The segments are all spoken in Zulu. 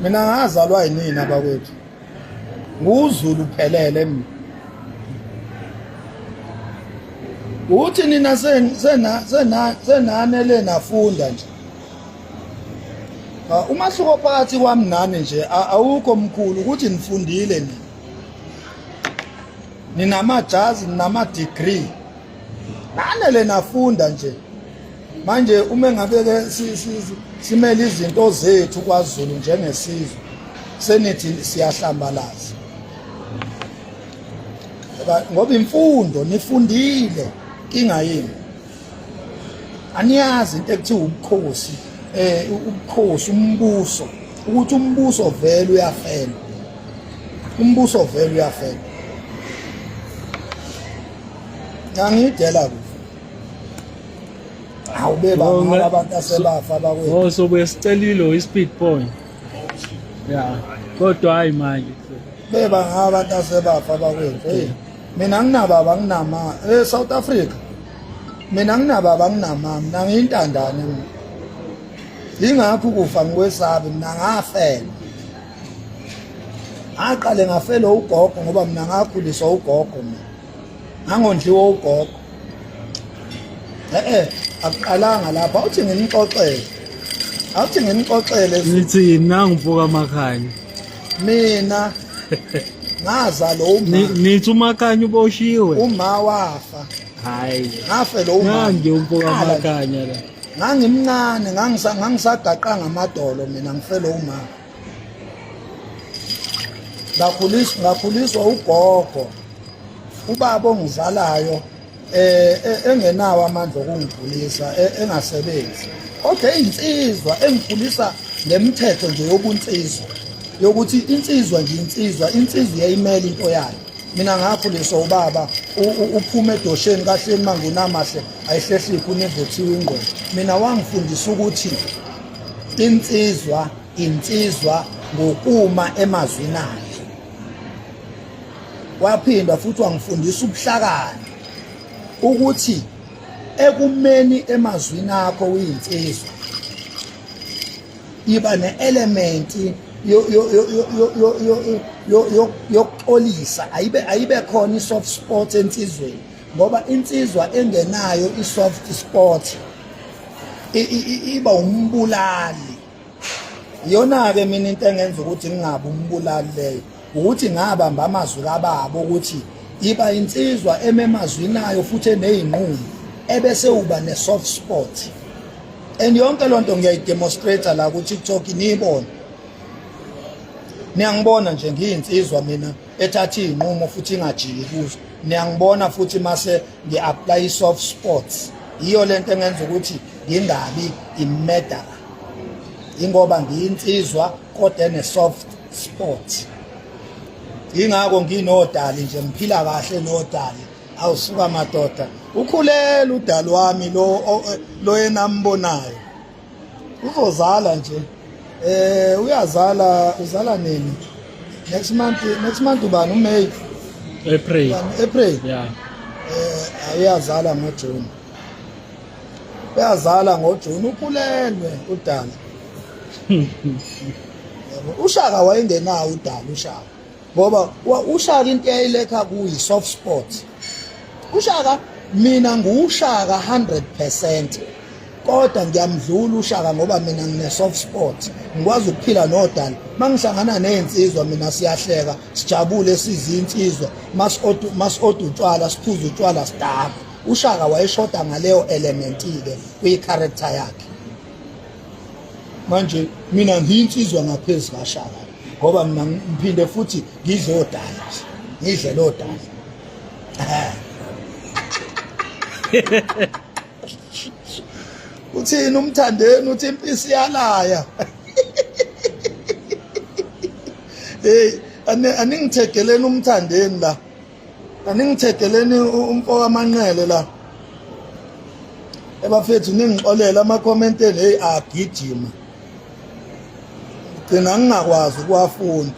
Mina ngazalwa yinina bakwethu. NguZulu phelele mina. Uthi nina sena sena senanele nafunda nje. Umahluko phakathi kwami nani nje awukho mkhulu ukuthi nifundile nina. Ninamajazi ninama degree. Nanele nafunda nje. Manje uma ngabe ke simele izinto zethu kwaZulu njengesizwe senithi siyahlambalaza. Ngoba imfundo nifundile inkinga yini? Aniyazi into ekuthiwa ubukhosi, ubukhosi umbuso, ukuthi umbuso vele uyafela. Umbuso vele uyafela. Ngangidela kufa. Hawu beba ngaba abantu asebafa bakwethu. Oh sobuye sicelile i-speed point. Yeah. Kodwa hayi manje. Beba ngaba abantu asebafa bakwethu. Hey. Mina nginababa nginama eh South Africa. Mina nginababa nginamama, mina ngiyintandane mina. Yingakho ukufa ngikwesabi mina ngafela. Ngaqale ngafela ugogo ngoba mina ngakhuliswa ugogo mina. Ngangondliwa ugogo. Eh akuqalanga lapha awuthi nginixoxele. Awuthi nginixoxele. Nithi nangu mfoka Makhanya. Mina ngazalwa uma Nithi uMakhanya uboshiwe. Uma wafa. Hayi. Ngafela uma. Nangu umfoka Makhanya la. Ngangimncane ngangisagaqa ngamadolo mina ngifela uma. Ngakhuliswa ngakhuliswa ugogo. Ubaba ongizalayo engenawo amandla okungikhulisa engasebenzi. Kodwa insizwa engikhulisa ngemithetho nje yobunsizwa yokuthi insizwa nje insizwa insizwa iyayimela into yayo. Mina ngakhuliswa ubaba uphuma edosheni kahleni mangunamahle ayihlehli ikhuni evuthiwe ingqondo. Mina wangifundisa ukuthi insizwa insizwa ngokuma emazwini ayo. Waphinda futhi wangifundisa ubuhlakani ukuthi ekumeni emazwini akho uyinsizwa iba ne-element yokuxolisa ayibe khona i-soft spot ensizweni ngoba insizwa engenayo i-soft spot iba umbulali. Iyona-ke mina into engenza ukuthi ngingabi umbulali leyo ukuthi ngabamba amazwi kababa ukuthi iba insizwa ememazwini ayo futhi eney'nqumo ebese uba ne-soft spot and yonke loo nto ngiyayidemonstrate la ku-TikTok niyibone. Niyangibona nje ngiyinsizwa mina ethatha iy'nqumo futhi ingajiki kuzo. Niyangibona futhi mase ngi-apply i-soft spots. Yiyo lento engenza ukuthi ngingabi i-murderer. Ingoba ngiyinsizwa kodwa ene-soft spot. Yingakho nginodali nje ngiphila kahle nodali. Awusuka madoda. Ukhulele udali wami lo lo enambonayo. Uzozala nje. Uyazala uzala nini? Next month, next month ubani uMay? April. April. Yeah. Uyazala ngoJune. Uyazala ngoJune ukhulelwe udali. Yabo uShaka wayengenawo udali uShaka. Ngoba uShaka into eyayiletha kuyi soft spot. uShaka mina nguShaka 100% kodwa ngiyamdlula uShaka ngoba mina ngine soft spot. Ngikwazi ukuphila nodali. Mangihlangana nezinsizwa mina siyahleka, sijabule sizinsizwa. Masi-order utshwala, siphuza utshwala sidakwe. uShaka wayeshoda ngaleyo element ke kwi character yakhe. Manje mina ngiyinsizwa ngaphezu kaShaka ngoba mina ngiphinde futhi ngidle odala nje. Ngidle lo dala. Uthini umthandeni uthi impisi iyalaya. Hey aningithegeleni umthandeni la. Aningithegeleni umfo kaManqele la. Ebafethu ningixolele ama-comment enu hey agijima. Gcina ngingakwazi ukuwafunda.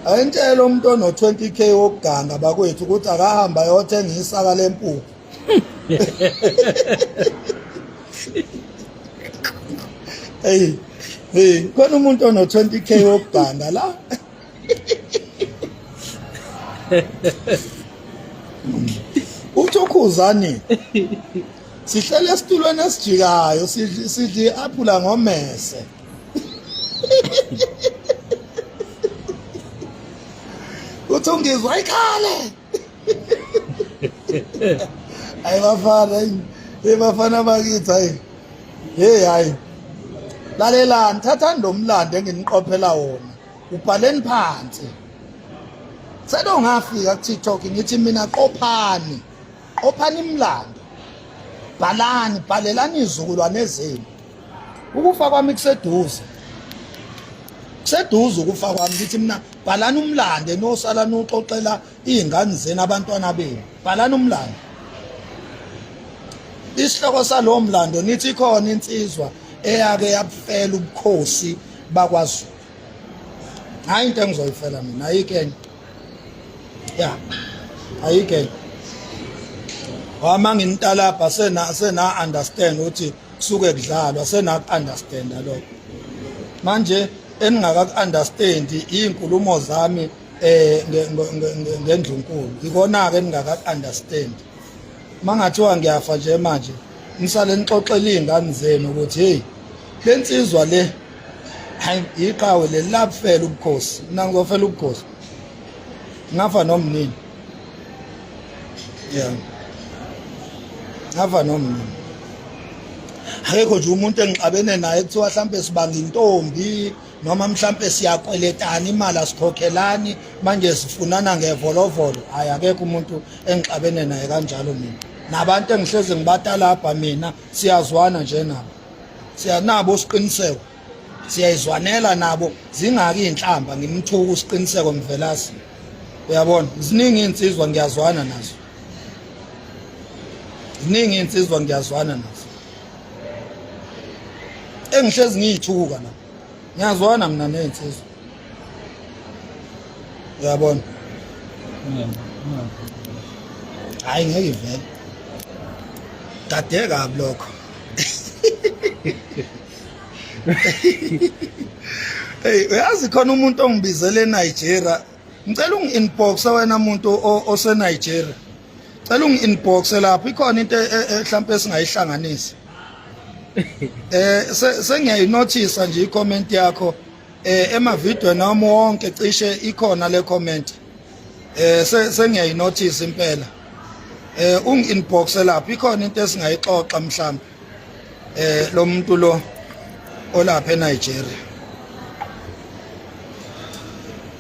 Ayintshela umuntu ono 20k wokuganga bakwethu ukuthi akahamba ayothenga isaka lempuphu. Hey. Hey, khona umuntu ono 20k wokuganga la. Uthi ukhuzani sihlele esitulweni esijikayo sidli i-aphula ngomese. Uthi ungizwa ayikhale. Hayi bafana, hey bafana bakithi hayi. Hey hayi. Lalelani, thathani lo mlando enginiqophela wona. Ubhaleni phansi. Selongafika ku-TikTok ngithi mina qophani. Qophani imlando. Bhalani, bhalelani izizukulwane zenu. Ukufa kwami kuseduze. Kuseduze ukufa kwami ngithi mina bhalani umlando enosala nuxoxela iy'ngane zenu abantwana benu. Bhalani umlando. Isihloko salowo mlando nithi ikhona insizwa eyake yabufela ubukhosi bakwaZulu. Hayi into engizoyifela mina ayikho enye. Ya. Ayikho enye. Wama nginitalabha sena sena understand ukuthi suke kudlalwa sena understand lokho. Manje eningaka understand izinkulumo zami eh ngendlunkulu ikona ke ningaka understand mangathiwa ngiyafa nje manje nisale nixoxela izingane zenu ukuthi hey lensizwa le hayi iqhawe le lafela ubukhosi mina ngizofela ubukhosi ngafa nomnini yeah ngafa nomnini akekho nje umuntu engixabene naye kuthiwa mhlambe sibanga intombi noma mhlampe siyakweletana imali asikhokhelani manje sifunana ngevolovolo hayi akekho umuntu engixabene naye kanjalo mina nabantu engihlezi ngibatalabha mina siyazwana nje nabo siyanabo siqiniseko siyayizwanela nabo zingaki iy'nhlamba ngimthuka usiqiniseko mvelasi uyabona ziningi iy'nsizwa ngiyazwana nazo ziningi iy'nsizwa ngiyazwana nazo engihlezi ngiyithuka la ngiyazwana mina nezinsizwa uyabona hayi ngeke ivele kade kabi lokho Hey uyazi khona umuntu ongibizele eNigeria ngicela ungi-inbox wena muntu oseNigeria Cela ungi-inbox lapho ikhona into e, e, e, mhlawumbe esingayihlanganisa. Eh sengiyayinothisa nje i-comment yakho eh emavidweni wami wonke cishe ikhona le comment. Eh sengiyayinothisa impela. Eh ungi-inbox lapho ikhona into esingayixoxa mhlawumbe. Eh lo muntu lo olapha eNigeria.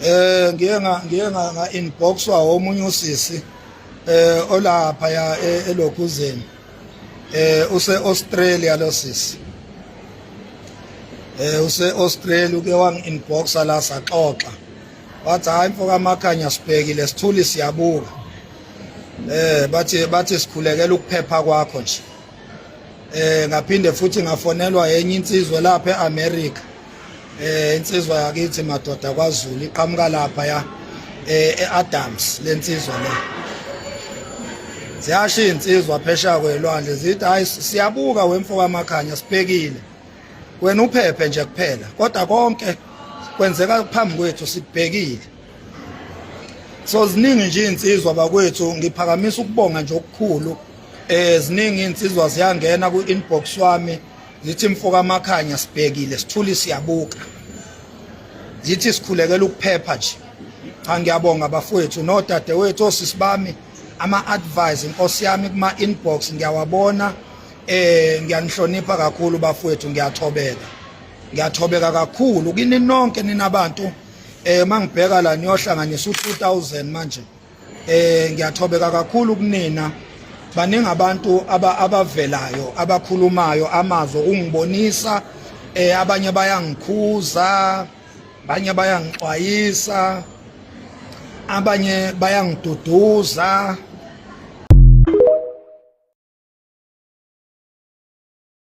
Eh ngiye nga ngiye nga inboxwa omunye usisi eh olapha ya e, elokhuzeni eh use Australia lo sisi eh use Australia uke wangi inboxa la saxoxa wathi hayi mfoka makhanya sibhekile sithuli siyabuka eh bathi bathi sikhulekela ukuphepha kwakho nje eh ngaphinde futhi ngafonelwa enye insizwa lapha eAmerica eh insizwa yakithi madoda kwaZulu iqhamuka lapha ya eh eAdams lensizwa le ziyasho insizwa phesha kwelwandle zithi hayi siyabuka wemfo kamakhanya sibhekile wena uphephe nje kuphela kodwa konke kwenzeka phambi kwethu sikubhekile so ziningi nje insizwa bakwethu ngiphakamisa ukubonga nje okukhulu eh ziningi insizwa ziyangena ku inbox wami zithi mfoka amakhanya sibhekile sithuli siyabuka zithi sikhulekela ukuphepha nje cha ngiyabonga bafowethu nodadewethu osisi bami ama advice inkosi yami kuma inbox ngiyawabona eh ngiyanihlonipha kakhulu bafowethu ngiyathobeka ngiyathobeka kakhulu kini nonke ninabantu eh mangibheka la niyohlanganisa u2000 manje eh ngiyathobeka kakhulu kunina baningi abantu abavelayo abakhulumayo amazwi okungibonisa eh abanye bayangikhuza abanye bayangixwayisa abanye bayangiduduza.